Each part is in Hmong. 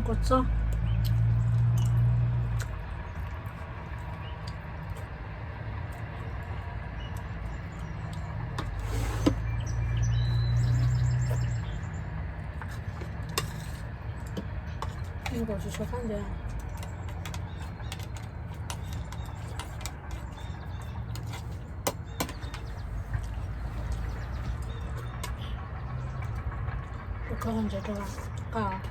Kua txob. Nkaus tsis tshua qab ntxiv. Ua koj ntses rau qab.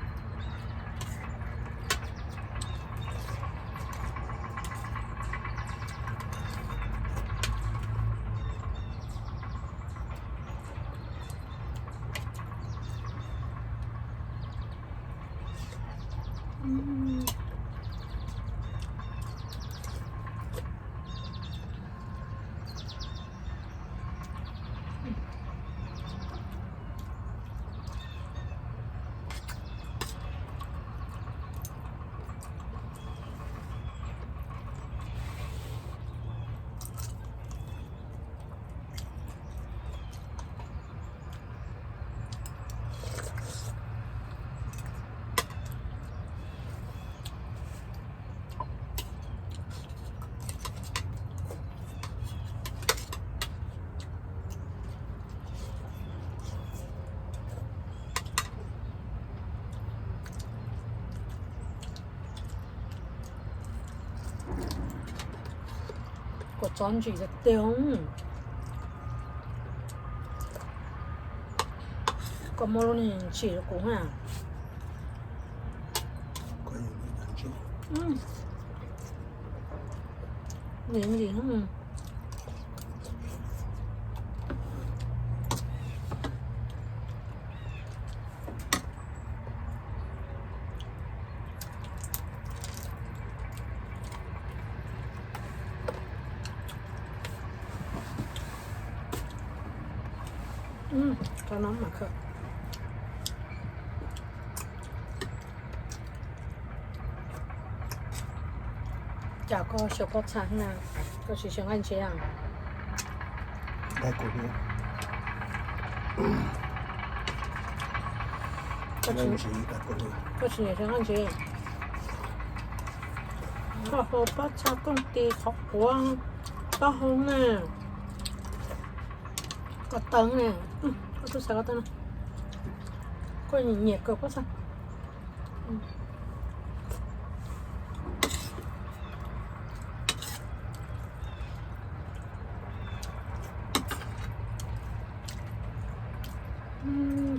Kua txob ntsim tiag tiag. Koj muab lub niag ntsim rau kuv na. Ntsim ntsim. Koj no mas kawg. Cas koj xyaw pob txha na, koj tsis xyaw nqaij ntses a? Koj tsis nyiam xyaw nqaij ntses? Koj hau pob txha kooj tis qhov quav taub hau na, koj taw na, koj tub xav koj taw na, koj nyiam kawg pob txha.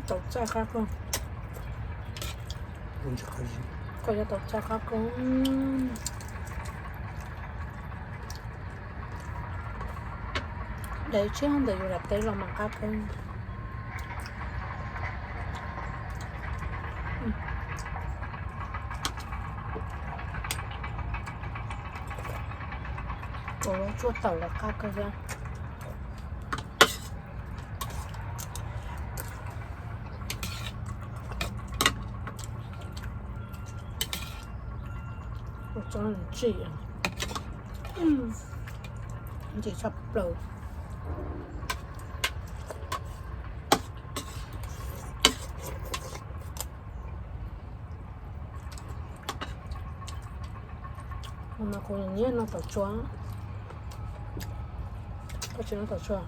Tau txaij qab kawg. Koj yuav tau txaij qab kawg. Daim tshiab ntawm yus daim teb los mas qab kawg. Ua lub tsuaj taum los qab kawg thiab. Ua tsob ntsim, ntsim tshaj plaws. Ua no kuv nyiam noj tauv tsua. Koj tsis noj tauv tsua?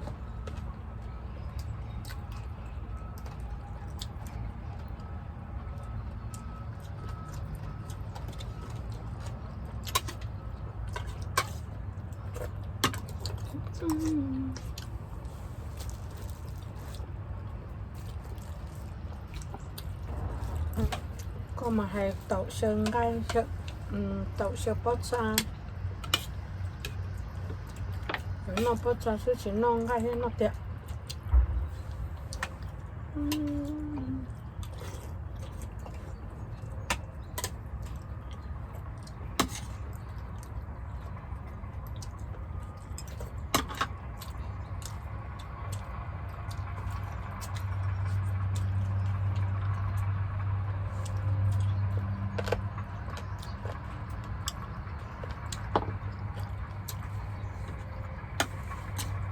Koj mas hais taum xyaw nqaij, taum xyaw pob txha, noj pob txha xwb tsis noj nqaij thiab noj tiag.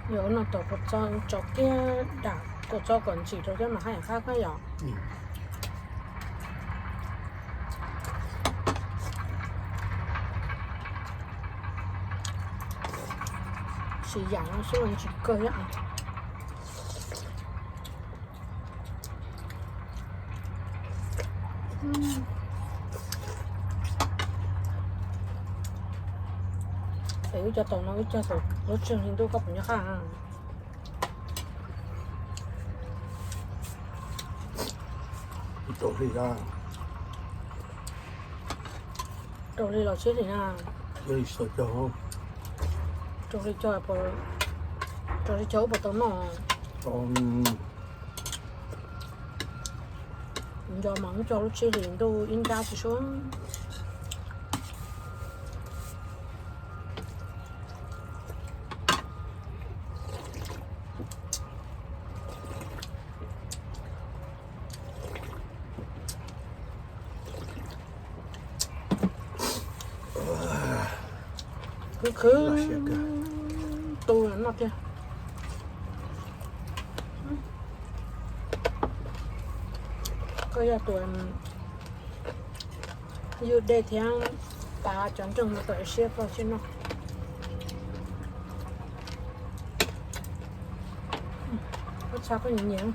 Yog no tau kua txob tso kiag dam kua txob kom ntsim rau thiab mas haj yam qab kawg yom. Tsis yam no xwb tsis kawg thiab. Es wb cog taum no wb cog taum lub tswg hli ntuj koj puas nco qab? Rau hli los tsib hlis na. Rau hli cog, rau hli cog wb puas tau noj? Nco mas wb cog lub tsib hlis ntuj ib nrab tsis suab. Khwv khwv tu noj tiag. Koj yog tus yug dej thiab tav cov nreeg mus tau siab koj thiaj noj. Koj txha koj nyiam nyiam.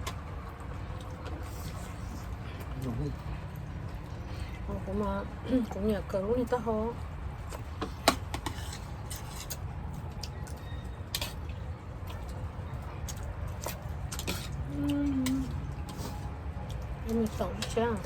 Kuv mas kuv nyiam kawg lub niag taub hau. Ib me taum tshiab.